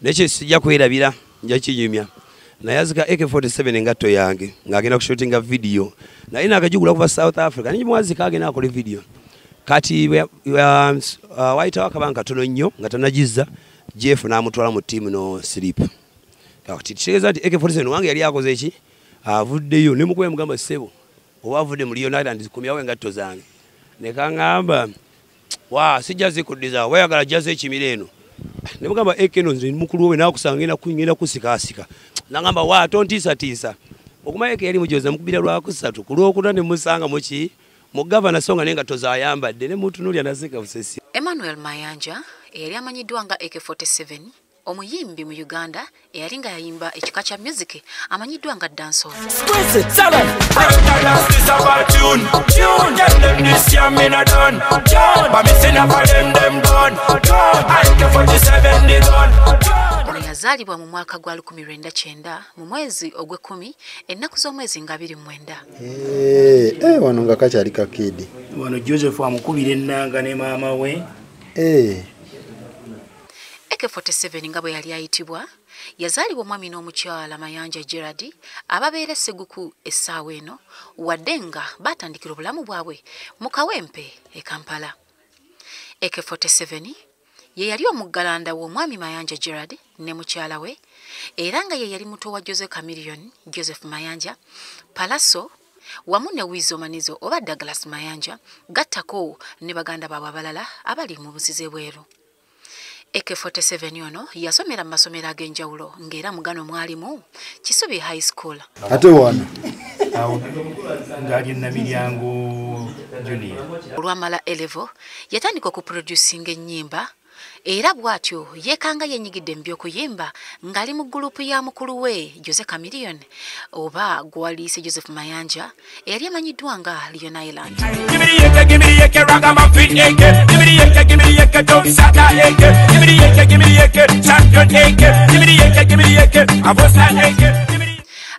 Naye sijja kwerabira, nja kinyumya. Nayazika AK47 engatto yange ng'agenda kushootinga video, naye nakagigula kuva South Africa, nimuwazika agenda akola video. Kati wayitawo akabanga katono nnyo nga tanagizza, Jeff n'amutwala mu ttiimu no sleep. Kati kitegeeza nti AK47 wange yali akoze eki, avuddeyo ne mukuba mugamba, ssebo oba avudde mu Leone Island, kumyawo engatto zange. Ne kaŋŋamba, wa sijja zikuddiza, wayagala jjazo ekimira eno. Ne mugamba, AK eno nze mukulu we, naakusanga ngenda kusikaasika. Nangamba, wa tontiisatiisa. Okumanya AK yali mujozi, namukubira lwakusatu, ku lwokuna ne musanga muki mu gavana, so nga n'engatto z'ayambadde, ne mutunuulira naseka busesi. Emmanuel Mayanja eyali amanyiddwa nga AK47, omuyimbi mu Uganda eyali nga yayimba ekika kya music amanyiddwa nga dancehall. Ono yazaalibwa mu mwaka gwa 1990 mu mwezi ogw'ekumi, ennaku z'omwezi nga 29. Wano nga kakyali kakidi. Wano Joseph amukubira ennanga ne maama we. AK47 nga bwe yali ayitibwa, yazaalibwa omwami n'omukyala Mayanja Gerard ababeera Seguku essaawa eno, wadde nga baatandikira obulamu bwabwe mu Kawempe e Kampala. AK47 ye yali omuggalanda w'omwami Mayanja Gerard ne mukyala we, era nga ye yali muto wa Jose Chameleone, Joseph Mayanja, Palaso wamu ne Wizo Manizo oba Douglas Mayanja, gattako ne baganda baabwe abalala abali mu busize bweru. AK47 ono yasomera mu masomero ag'enjawulo ng'era mugano mwalimu Kisubi High School. Ate wano awo ng'ali Namiryango Junior. Olwamala A-level yatandika okuproducinga ennyimba, era bw'atyo yeekanga yenyigidde mu by'okuyimba ng'ali mu gulupu ya mukulu we Jose Chameleone oba gwaliise Joseph Mayanja eyali amanyiddwa nga Leone Island.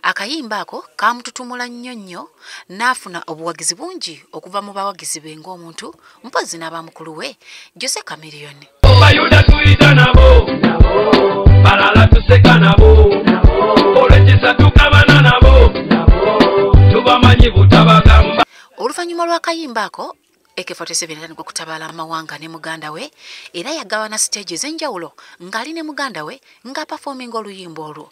Akayimba ako kamututumula nnyo nnyo n'afuna obuwagizi bungi okuva mu bawagizi be ng'omuntu, mpozzi n'abamukulu we Jose Chameleone. Bayuda tuyita nabo, balala tuseka nabo, olwekisa tukabana nabo, tubamanyi butabagamba. Oluvannyuma lw'akayimba ako, AK47 yatandika okutabaala amawanga ne muganda we, era yagawana stage ez'enjawulo ng'ali ne muganda we ng'apafominga oluyimba olwo.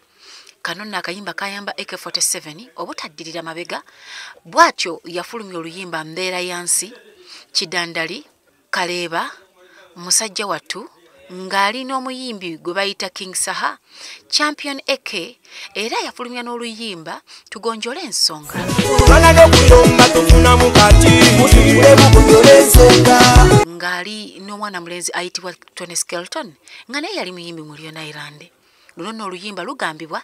Kano nno akayimba kayamba AK47 obutaddirira mabega, bw'atyo yafulumya oluyimba Mbeera ya Nsi, Kidandali, Kaleeba, Musajja Wattu ng'ali n'omuyimbi gwe bayita King Saha, Champion AK, era yafulumya n'oluyimba Tugonjole Ensonga. Ng'ali n'omwana mulenzi ayitibwa Tony Skelton nga naye yali muyimbi mu Leone Island. Luno nno oluyimba lugambibwa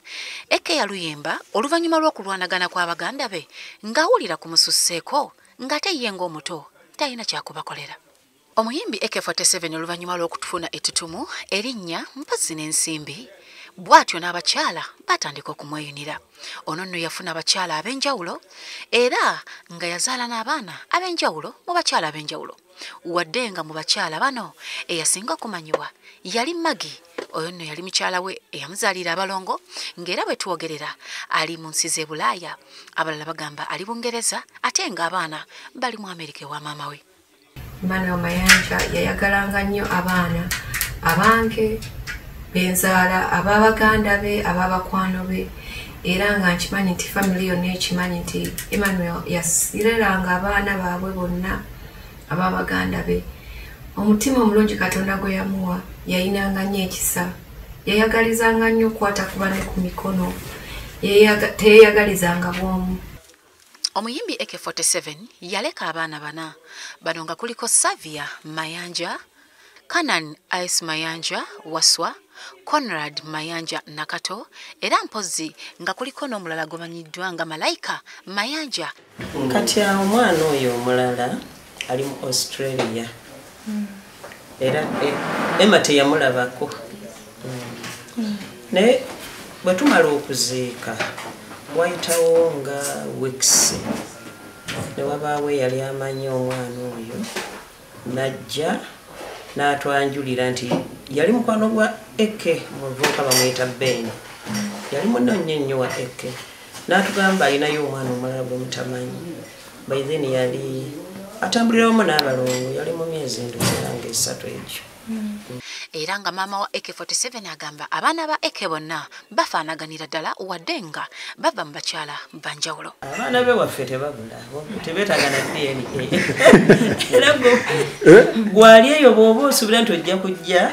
AK yaluyimba oluvannyuma lw'okulwanagana kw'abaganda be ng'awulira kumususseeko ng'ate ye ng'omuto talina kyakubakolera. Omuyimbi AK47 oluvannyuma lw'okutufuna ettutumu, erinnya mpozzi n'ensimbi, bw'atyo n'abakyala batandika okumweyunira. Ono nno yafuna abakyala ab'enjawulo era nga yazaala n'abaana ab'enjawulo mu bakyala ab'enjawulo. Wadde nga mu bakyala bano eyasinga okumanyibwa yali Maggie, oyo nno yali mukyala we eyamuzaalira abalongo, ng'era bwe twogerera ali mu nsi z'e Bulaaya, abalala bagamba ali Bungereza, ate ng'abaana bali mu Amerika ewa maama we. Emmanuel Mayanja yayagalanga nnyo abaana abange benzaala, ab'abaganda be, ab'abakwano be, era nga nkimanyi nti family yonna ekimanyi nti Emmanuel yasireranga abaana baabwe bonna ab'abaganda be. Omutima omulungi Katonda gwe yamuwa, yayinanga nnyo ekisa, yayagalizanga nnyo okukwata ku banne ku mikono, teyeyagalizanga bw'omu. Omuyimbi AK47 yaleka abaana bana bano nga kuliko Savia Mayanja, Kanan Ice Mayanja Waswa, Conrad Mayanja Nakato, era mpozzi nga kuliko n'omulala gwemanyiddwa nga Malaika Mayanja. Kati awo omwana oyo omulala ali mu Australia. Era Emma teyamulabako. Naye bwe tumala okuziika wayitawo nga weeks ne wabaawo eyali amanyi omwana oyo n'ajja n'atwanjulira nti yali mukwano gwa AK muvubuka bamuyita Ben, yali munno nnyo nnyo wa AK, n'atugamba alinayo omwana omulala gwe mutamanyi. By then yali atambulira wamu n'abalongo, yali mu myezi ndowooza nga 3 egyo. Era nga maama wa AK47 agamba abaana ba AK bonna bafaanaganira ddala wadde nga bava mu bakyala banjawulo. Abaana be waffe tebabula, tebeetaaga na DNA. Era gwali eyo bw'oba osuubira nti ojja kujja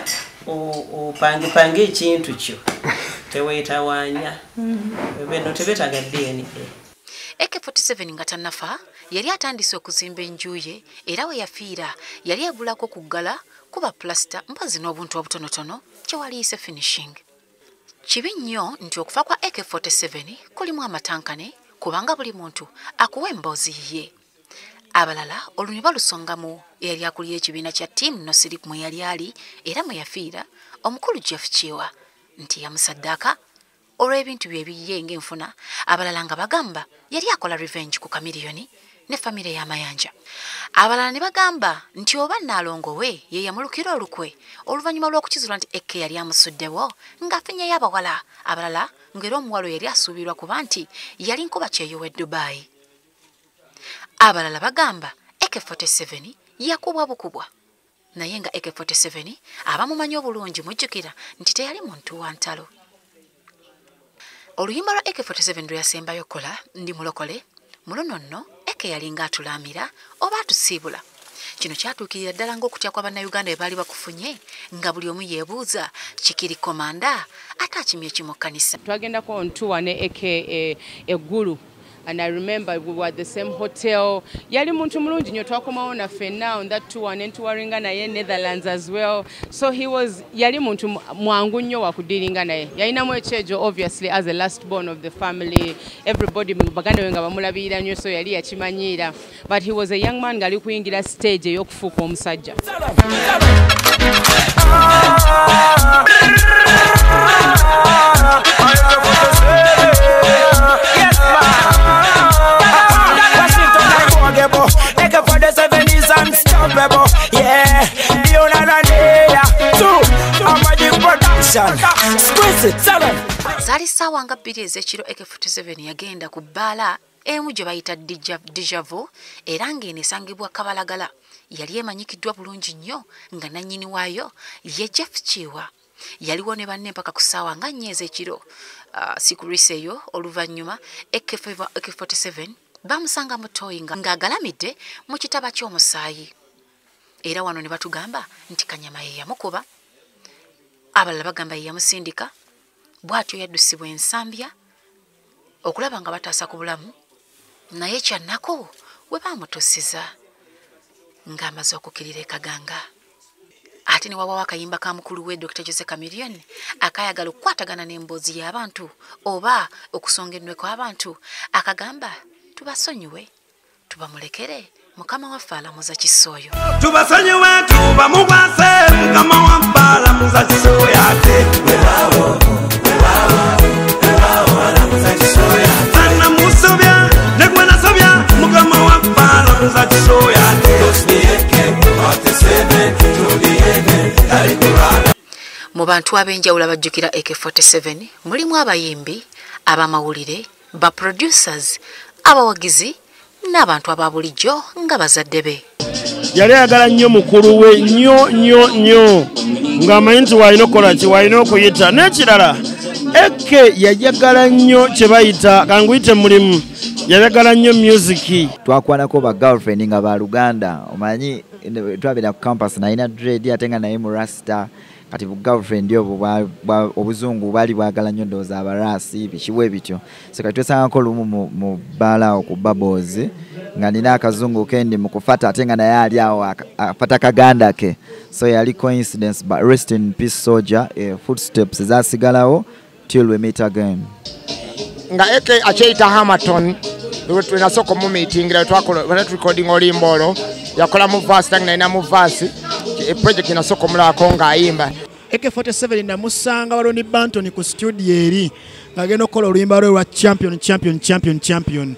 opangepange ekintu kyo teweetawaanya, beno tebeetaaga DNA. AK47 nga tannafa yali atandise okuzimba enju ye, era we yafiira yali ebulako kuggala kuba plasita mpozi n'obuntu obutonotono kyewaliyise finishing. Kibi nnyo nti okufa kwa AK47 kulimu amatankane kubanga buli muntu akuwa emboozi yiye. Abalala olunyi balusongamu eyali akulira ekibiina kya Team No Sleep mwe yali ali era mwe yafiira omukulu Jeff Kiwa nti yamusaddaaka olw'ebintu bye ebiyiye ng'enfuna. Abalala nga bagamba yali akola revenge ku Chameleone ne famire y'Amayanja. Abalala ne bagamba nti oba Nnaalongo we ye yamulukira olukwe oluvannyuma lw'okukizula nti AK yali amusuddewo ng'afinyeyo abawala. Abalala ng'era omuwala yali asuubirwa kuba nti yali nkuba kyeyo w'e Dubai. Abalala bagamba AK47 yakubwa bukubwa, naye nga AK47 abamumanyi obulungi mujjukira nti teyali muntu wa ntalo. Oluyimba lwa AK47 lwe yasembayo kola Ndi Mulokole, mu luno nno AK yalinga atulaamira oba atusiibula. Kino kyatuukirira ddala ng'okutya kwa Bannayuganda bwe baali bakufunye nga buli omu yeebuuza kikiri komanda ate akimye ki mu kkanisa. Twagendako on tour ne AK eggulu, and I remember we were at the same hotel. Yali muntu mulungi nnyo, twakomawo naffe on that tour ne ntuwaringa naye Netherlands as well. So he was yali muntu mwangu nnyo wa kudealinga naye. Yalinamu ekyejo obviously as the last born of the family. Everybody baganda we nga bamulabirira nnyo, so yali yakimanyiira. But he was a young man ng'ali kuyingira stage ey'okufuuka omusajja. Zaali ssaawa nga 2 ez'ekiro AK47 yagenda ku bbaala emu gye bayita Deja Vu, era ng'eno esangibwa Kabalagala. Yali emanyikiddwa bulungi nnyo nga nannyini waayo ye Jeff Kiwa. Yaliwo ne banne mpaka ku ssaawa nga 4 ez'ekiro. Sikulwisa eyo oluvannyuma AK47 bamusanga mu ttooyi ng'agalamidde mu kitaba ky'omusaayi. Era wano ne batugamba nti Kanyama ye yamukuba, abalala bagamba ye yamusindika. Bw'atyo yaddusibwa Ensambya okulaba nga bataasa ku bulamu, naye kyannaku we baamutusiza ng'amaze okukirira ekaganga. Ate ne wabawo akayimba ka mukulu we Dr. Jose Chameleone akayagala okukwatagana n'emboozi y'abantu oba okusonga ennwe kw'abantu, akagamba tubasonyiwe tubamulekere Mukama waffe alamuza kisooyo. Tubasonyiwe tubamugwase Mukama waffe alamuza kisooyo ate wewawo wewawo wewawo alamuza kisooyo anamusobya ne gwe nasobya Mukama waffe alamuza kisooyo ate. Mu bantu ab'enjawulo abajjukira AK47 mulimu abayimbi, abamawulire, ba producers, abawagizi n'abantu aba bulijjo nga bazadde be. Yali ayagala nnyo mukulu we nnyo nnyo nnyo, ng'amanyi nti w'alina okukola ki, w'alina okuyita. N'ekirala AK yayagala nnyo kye bayita kanguyite mulimu, yayagala nnyo music. Twakwanako ba girlfriend nga ba Luganda, omanyi twabeera ku campus nalina dread ate nga naye mu rasta. Kati bu girlfriend obwo obuzungu bali bwagala nnyo ndowooza abarasi bikiwe bityo. So kati twesangako lumu mu bbaala awo ku Bubbles nga nina akazungu kendi mu kufata ate nga naye ali awo afata kaganda ke. So yali coincidence, but rest in peace soldier. Footsteps zasigalawo till we meet again. Nga AK akyeyita Hamilton, nasooka omumiitingira twakola recording oluyimba olwo, yakola mu verse nange nalina mu verse. Project nasooka omulabako ng'ayimba. AK47 namusanga waliwo ne Banton ku studio eri ng'agenda okukola oluyimba lwe lwa champion champion champion champion.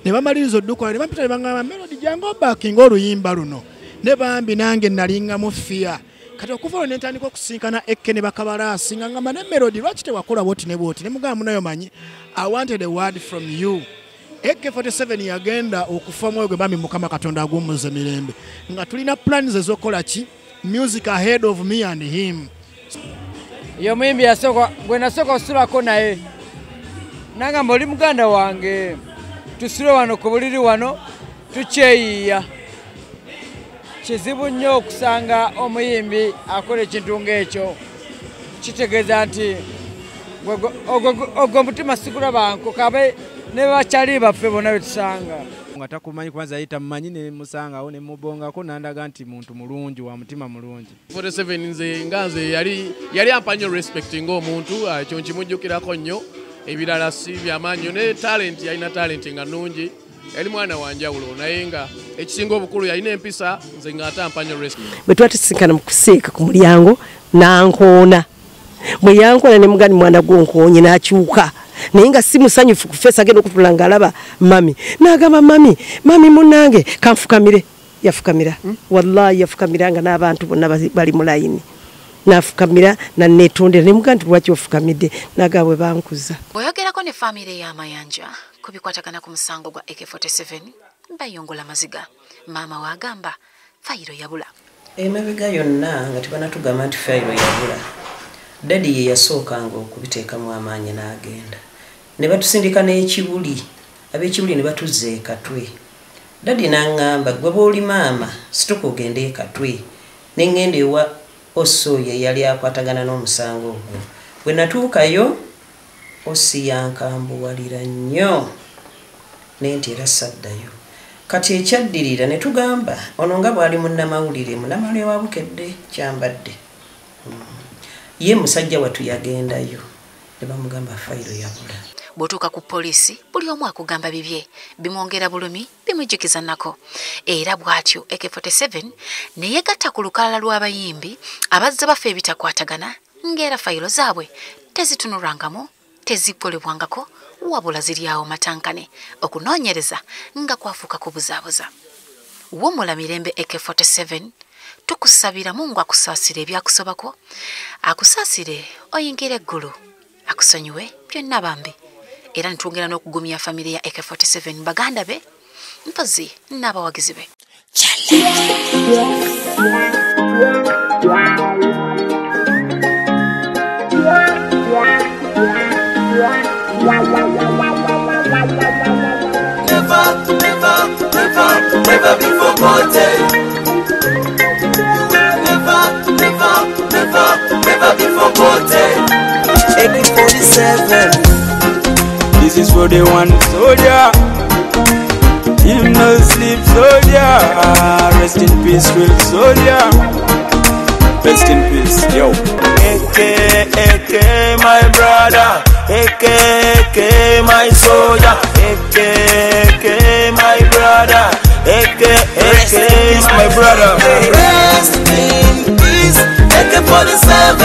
Ne bamaliriza oddukola ne bampita ne baŋŋamba Melody jangu obaakinga oluyimba luno. Ne bambi nange nalingamu fear. Kati okuva olwo ne ntandika okusinkana AK ne bakabalaasi nga ngamba ne Melody lwaki tewakola bwoti ne bwoti, ne mugamba munayo manyi I wanted a word from you. AK47 yagenda okufa mwoyo gwe bambi Mukama Katonda agumuze mirembe, nga tulina plans ez'okukola ki music ahead of me and him. Yo muyimbi yasooka gwe nasooka osulako naye nangamba oli muganda wange, tusule wano ku buliri wano tukyeyiiya. Kizibu nnyo okusanga omuyimbi akola ekintu ng'ekyo, kitegeeza nti ogwo omutima sigulabanko kabe ne bakyali baffe bonna be tusanga. Nga takumanyi kwanza yayita mmanyi ne musangawo ne mubongako n'andaga nti muntu mulungi wa mutima mulungi. 47 nze nga nze yali ampa nnyo respect ng'omuntu, ekyo nkimujjukirako nnyo. Ebirala si byamaanyi ne talent, yalina talent nga nnungi, yali mwana wa njawulo, naye nga ekisinga obukulu yalina empisa, nze nga ate ampa nnyo respect. Bwe tuba tusisinkana mu kuseeka ku mulyango n'ankoona, bwe yankoona ne mugani mwana gw'onkoonye n'akyuka, naye nga si musanyufu ku feesi, agenda okutula ng'alaba mami, n'agamba mami, mami munnange kanfukamire. Yafukamira, wallahi yafukamira nga n'abantu bonna bali mu layini, n'afukamira nanneetondera ne mugamba nti lwaki ofukamidde, n'agamba bwe bankuza. Bw'oyogerako ne famire y'Amayanja ku bikwatagana ku musango gwa AK47 bayongola maziga, maama w'agamba fayiro yabula. Emabega yonna nga tebanatugamba nti fayiro yabula, dadi ye yasookanga okubiteekamu amaanyi n'agenda ne batusindika n'ekibuli, ab'ekibuli ne batuzza e Katwe. Dadi n'aŋŋamba gwe bw'oli maama situka ogende e Katwe, ne ŋŋenda ewa Osso ye yali akwatagana n'omusango ogwo. Bwe natuukayo Ossi yankambuwalira nnyo ne nti era saddayo. Kati ekyaddirira ne tugamba ono nga bw'ali munnamawulire, munnamawulire wa Bukedde Kyambadde, ye musajja wattu yagendayo ne bamugamba fayiro yabula. Bw'otuuka ku poliisi buli omu akugamba bibye, bimwongera bulumi, bimujjukiza nako. Era bw'atyo AK47 ne yeegatta ku lukalala lw'abayimbi abazze bafa ebitakwatagana ng'era fayiro zaabwe tezitunulwangamu, tezikolebwangako, wabula ziri awo matankane okunoonyereza nga kwafuuka kubuzaabuza. Wummula mirembe AK47, tukusabira Mungu akusaasire ebyakusobako, akusaasire oyingire eggulu, akusonyiwe byonna bambi. Era ntwongera n'okugumya famire ya AK47, baganda be mpozi n'abawagizi be. Never, never, never, never be forgotten. Never, never, never, never be forgotten. AK47. This is for the one soldier. Him no sleep soldier. Rest in peace, real soldier. Rest in peace, yo. AK, AK, my brother. AK, AK, my soldier. AK, AK, my brother. AK, AK, my brother. Rest in peace, AK47.